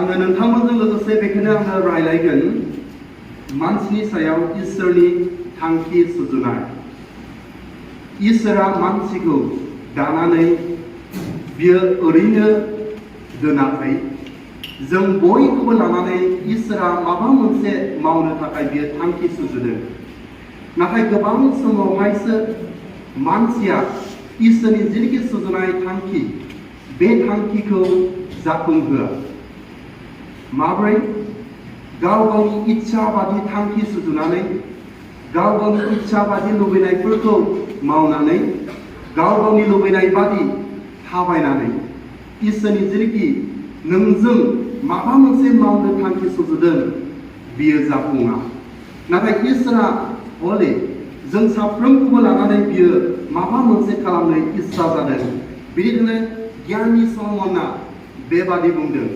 आङो नोंथांमोनजों लोगोसे बेखौनो आङो रायलायगोन मानसिनि सायाव इसोरनि थांखि सुजुनाय। इसोरा मानसिखौ दानानै बियो ओरैनो दोनाखै। जों बयखौबो लानानै इसोरा माबा मोनसे मावनो थाखाय बियो थांखि सुजुदों। नाथाय गोबां समावहायसो मानसिया इसोरनि जिनिखि सुजुनाय थांखि बे थांखिखौ जाफुंहोआ। माब्रै? गाव गावनि इच्छा बादि थांखि सुजुनानै गाव गावनि इच्छा बादि लुबैनायफोरखौ मावनानै गाव गावनि लुबैनाय बादि थाबायनानै इसोरनि जिनिखि नोंजों माबा मोनसे मावनो थांखि सुजुदों बियो जाफुङा। नाथाय इसोरा हले जों साफ्रोमखौबो लानानै बियो माबा मोनसे खालामनो इच्छा जादों। बिनिखायनो गियाननि सल'मना बेबादि बुंदों।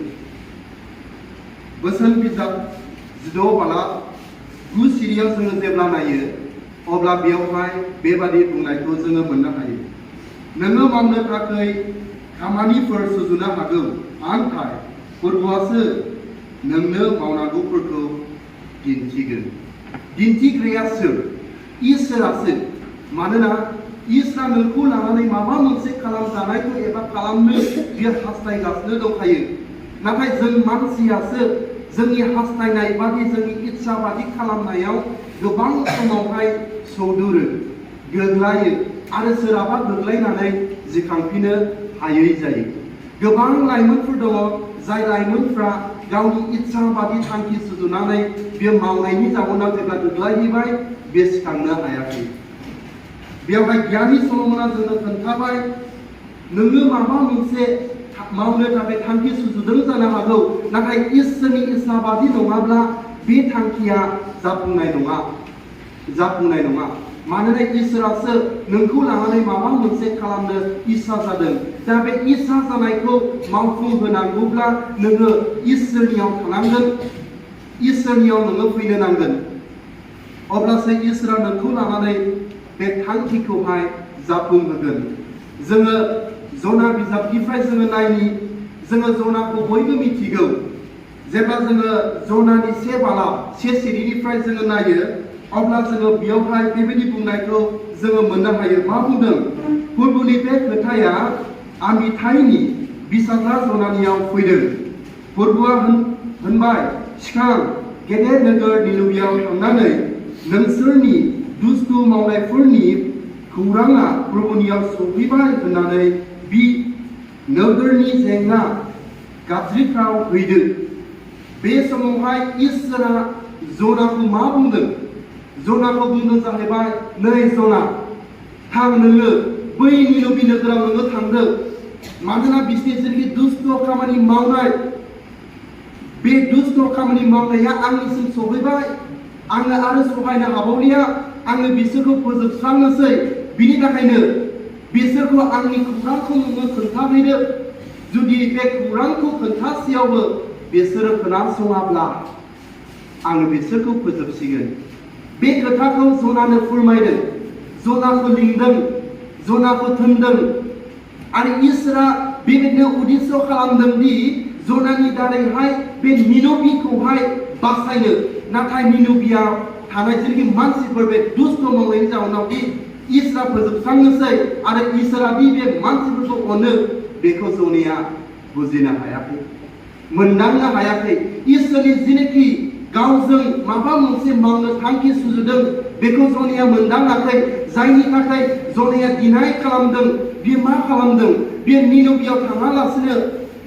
बोसोन बिजाब 16:9 सिरियाव जोङो जेब्ला नायो अब्ला बेयावहाय बेबादि बुंनायखौ जोङो मोननो हायो। नोङो मावनो थाखाय खामानिफोर सुजुनो हागौ, नाथाय फोरबोआसो नोंनो मावनांगौफोरखौ दिन्थिगोन। दिन्थिग्राया सोर? इसोरासो। मानोना इसोरा नोंखौ लानानै माबा मोनसे खालामजानायखौ एबा खालामनो बियो हास्थायगासिनो दंखायो। नाथाय जों मानसियासो जोंनि हास्थायनाय बादि जोंनि इच्छा बादि खालामनायाव गोबां समावहाय सौदुरो, गोग्लायो आरो सोरहाबा गोग्लायनानै जिखांफिनो हायै जायो। गोबां लाइमोनफोर दङ जाय लाइमोनफ्रा गावनि इच्छा बादि थांखि सुजुनानै बियो मावनायनि जाउनाव जेब्ला गोग्लायहैबाय बे सिखांनो हायाखै। बेवहाय गियाननि सल'मना जोंनो खोन्थाबाय नोङो माबा मोनसे मावनो थाखाय थांखि सुजुदों जानो हागौ, नाथाय इसोरनि इच्छा बादि नङाब्ला बे थांखिया जाफुंनाय नङा। मानोना इसोरासो नोंखौ लानानै माबा मोनसे खालामनो इच्छा जादों। दा बे इच्छा जानायखौ मावफुंहोनांगौब्ला नोङो इसोरनियाव थानांगोन, इसोरनियाव नोङो फैनो नांगोन। अब्लासो इसोरा नोंखौ लानानै बे थांखिखौहाय जाफुंहोगोन। जोङो जना बिजाबनिफ्राय जोङो नायनि, जोङो जनाखौ बयबो मिथिगौ। जेब्ला जोङो जनानि 1 सिरिनिफ्राय जोङो नायो अब्ला जोङो बेयावहाय बेबायदि बुंनायखौ जोङो मोननो हायो। मा बुंदों? फोरबोनि बे खोथाया आमिथाइनि बिसाग्रा जनानियाव फैदों। फोरबोआ होनबाय, सिखां गेदेर नोगोर निलुबियाव थांनानै नोंसोरनि दुस्थु मावनायफोरनि खौराङा प्रभुनियाव सौफैबाय होननानै बि नोगोरनि जेंना गाज्रिफ्राव हैदो। बे समावहाय इसोरा जनाखौ मा बुंदों? जनाखौ बुंदों जाहैबाय, नै जना, थां नोङो बै निलुबि नोगोराव नोङो थांदो। मानोना बिसोरनि जिनिखि दुस्त खामानि मावनाय, बे दुस्त खामानि मावनाया आंनिसिम सौफैबाय। आङो आरो सहायनो हाबावलिया, आङो बिसोरखौ फोजोबस्रांनोसै। बिनि थाखायनो बिसोरखौ आंनि खौरांखौ नोङो खोन्थाहैदो। जुदि बे खौरांखौ खोन्थासेयावबो बिसोरो खोनासङाब्ला आङो बिसोरखौ फोजोबसिगोन। बे खोथाखौ जनानो फोरमायदों, जनाखौ लिंदों, जनाखौ थोनदों। आरो इसोरा बेबायदिनो उद्देश्य खालामदों दि जनानि दारैहाय बे निलुबिखौहाय बासायनो। नाथाय निलुबियाव थानाय जिनिखि मानसिफोर बे दुस्त मावनायनि जाउनाव दि इसोरा फोजोबस्रांनोसै आरो इसोरा दि बे मानसिफोरखौ अनो, बेखौ जनाया बुजिनो हायाखै, मोनदांनो हायाखै। इसोरनि जिनिखि गावजों माबा मोनसे मावनो थांखि सुजुदों बेखौ जनाया मोनदाङाखै। जायनि थाखाय जनाया दिनाय खालामदों। बियो मा खालामदों? बियो निलुबियाव थाङालासिनो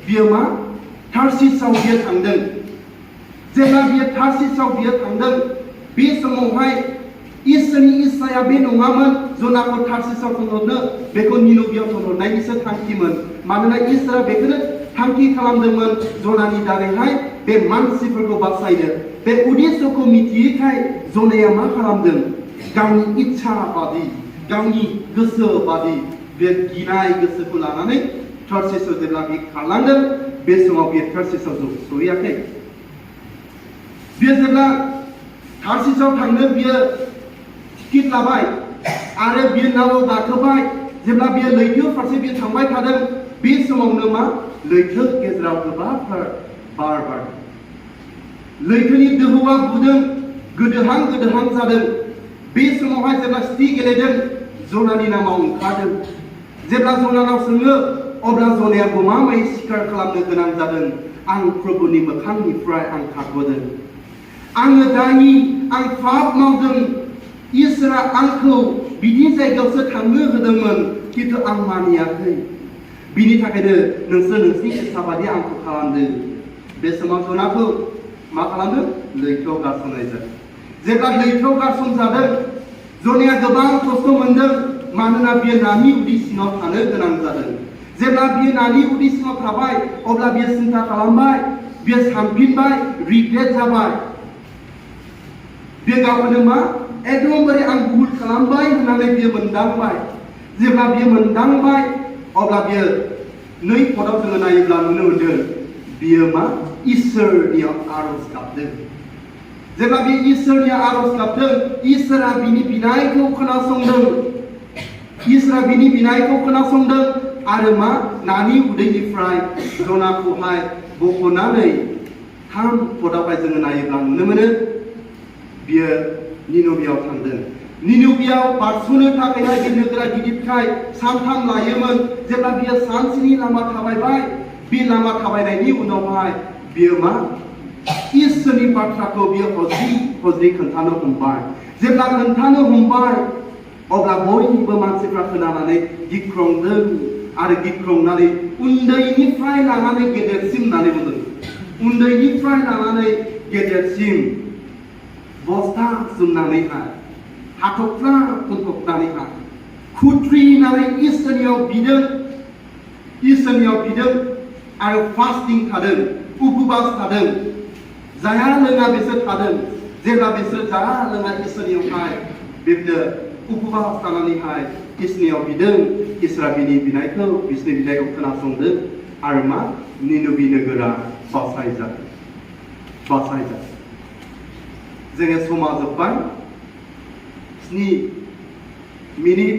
बियो मा? टार्सिसाव बियो थांदों। जेब्ला बियो टार्सिसाव बियो थांदों, बे समावहाय इसोरनि इच्छाया बे नङामोन जनाखौ टार्सिसाव थिनहरनो, बेखौ निलुबियाव थिनहरनायनिसो थांखिमोन। मानोना इसोरा बेखौनो थांखि खालामदोंमोन जनानि दारैहाय बे मानसिफोरखौ बासायनो। बे उद्देश्यखौ मिथियैखाय जनाया मा खालामदों? गावनि इच्छा बादि, गावनि गोसो बादि बे गिनाय गोसोखौ लानानै टार्सिसाव जेब्ला बे खारलांदों, बे समाव बे टार्सिसाव सहैयाखै। बियो जेब्ला टार्सिसाव थांनो बियो टिकेट लाबाय आरो बियो नावाव गाखोबाय। जेब्ला बियो लैथो फारसे बियो थांबाय थादों, बे समावनो मा? लैथो गेजेराव गोबांथार बार बारदों लैथोनि दोहौआ बुदों गोदोहां जादों बे समावहाय जेब्ला स्टि गेलेदों जनानि नामाव ओंखारदों जेब्ला जनानाव सोङो अब्ला जनाया गमामायै सिखार खालामनो गोनां जादों आं प्रभुनि मोखांनिफ्राय आं खारबोदों आङो दानि आं पाप मावदों इसोरा आंखौ बिदि जायगायावसो थांनो होदोंमोन खिन्थु आं मानियाखै बिनि थाखायनो नोंसोर नोंसिनि इसाबादि आंखौ खालामदों बे समाव जनाखौ मा खालामदों लैथोआव गारसननाय जादों जेब्ला लैथोआव गारसनजादों जनाया गोबां खस्थ' मोनदों मानोना बियो नानि उदै सिङाव थानो गोनां जादों जेब्ला बियो नानि उदै सिङाव थाबाय अब्ला बियो सिन्था खालामबाय बियो सानफिनबाय रिग्रेट जाबाय बियो गावखौनो मा एकदमबारे आं भुल खालामबाय होननानै बियो मोनदांबाय जेब्ला बियो मोनदांबाय अब्ला बियो 2 पदआव जोङो नायोब्ला नुनो मोनदों बियो मा इसोरनियाव आरज गाबदों जेब्ला बे इसोरनियाव आरज गाबदों इसोरा बिनि बिनायखौ खोनासंदों इसोरा बिनि बिनायखौ खोनासंदों आरो मा नानि उदैनिफ्राय जनाखौहाय बख'नानै 3 पदआवहाय जोङो नायोब्ला नुनो मोनो बियो निनबियाव थांदों निनबियाव बारस'नो थाखायहाय बे नोगोरा गिदिरखाय सानथाम लायोमोन जेब्ला बियो सानसेनि लामा थाबायबाय बे लामा थाबायनायनि उनावहाय बियो मा इसोरनि बाथ्राखौ बियो हजरी खोन्थानो हमबाय जेब्ला खोन्थानो हमबाय अब्ला बयबो मानसिफ्रा खोनानानै गिख्रंदों आरो गिख्रंनानै उन्दैनिफ्राय लानानै गेदेरसिम होननानै बुंदों उन्दैनिफ्राय लानानै गेदेरसिम बस्था जुमनानैहाय हाथफ्ला खुन्थबनानैहाय खुद्रिनानै इसोरनियाव बिदों आरो फास्टिं थादों उपबास थादों जाया लोङा बिसोर थादों जेब्ला बिसोर जाया लोङा इसोरनियावहाय बिदिनो उपबास थानानैहाय इसोरनियाव बिदों इसोरा बिनि बिनायखौ बिसोरनि बिनायखौ खोनासंदों आरो मा निनबि नोगोरा बासायजादों जोङो समा जोब्बाय 7 मिनिट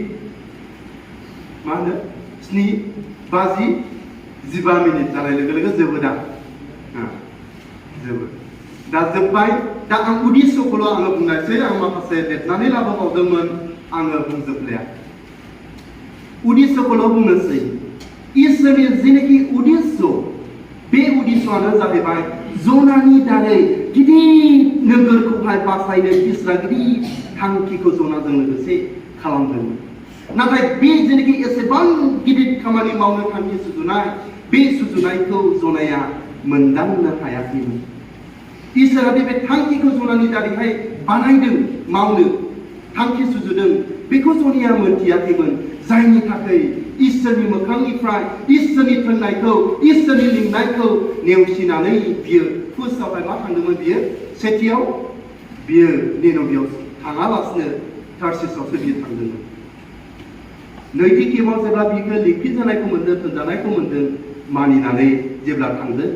7:15 जानाय लोगो लोगो जोबो दा जोब्बाय दा आं उद्देश्यखौल' आङो बुंनायसै आं माखासे लिरनानै लाबोबावदोंमोन आङो बुंजोबलिया उद्देश्यखौल' बुंनोसै इसोरनि जेनाखि उद्देश्य बे उद्देश्यआनो जाहैबाय जनानि दारै गिदिर नोगोरखौहाय बासायनो इसोरा गिदिर थांखिखौ जनाजों लोगोसे खालामदोंमोन नाथाय बे जेनाखि एसेबां गिदिर खामानि मावनो थांखि सुजुनाय बे सुजुनायखौ जनाया मोनदांनो हायाखैमोन इसोरा बे थांखिखौ जनानि दारैहाय बानायदों मावनो थांखि सुजुदों बेखौ जनाया मोनथियाखैमोन जायनि थाखाय इसोरनि मोखांनिफ्राय इसोरनि थोननायखौ इसोरनि लिंनायखौ नेवसिनानै बियो फार्स्टआवहाय मा थांदोंमोन बियो सेथियाव बियो निनबियाव थाङालासिनो टार्सिसआवसो बियो थांदोंमोन नैथि खेबाव जेब्ला बिखौ लिंफिनजानायखौ मोन्दों थोनजानायखौ मोन्दों मानिनानै जेब्ला थांदों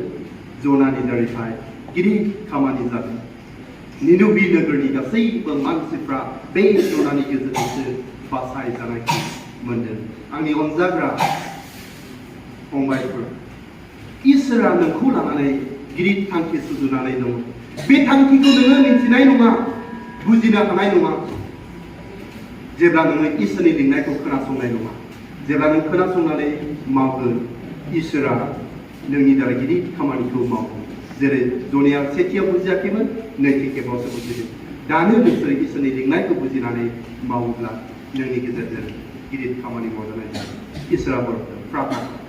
जनानि दारैहाय गिदिर खामानि जादों निनबि नोगोरनि गासैबो मानसिफ्रा बे जनानि गेजेरजोंसो बासायजानायखौ मोन्दों आंनि अनजाग्रा फंबायफोर इसोरा नोंखौ लानानै गिदिर थांखि सुजुनानै दं बे थांखिखौ नोङो मिन्थिनाय नङा बुजिनो हानाय नङा जेब्ला नोङो इसोरनि लिंनायखौ खोनासंनाय नङा जेब्ला नों खोनासंनानै मावगोन इसोरा नोंनि दारै गिदिर खामानिखौ मावगोन जेरै जनाया सेथियाव बुजियाखैमोन नैथि खेबावसो बुजिदों दानो नोंसोर इसोरनि लिंनायखौ बुजिनानै मावोब्ला नोंनि गेजेरजों गिदिर खामानि मावजानाय इसोरा प्रार्थना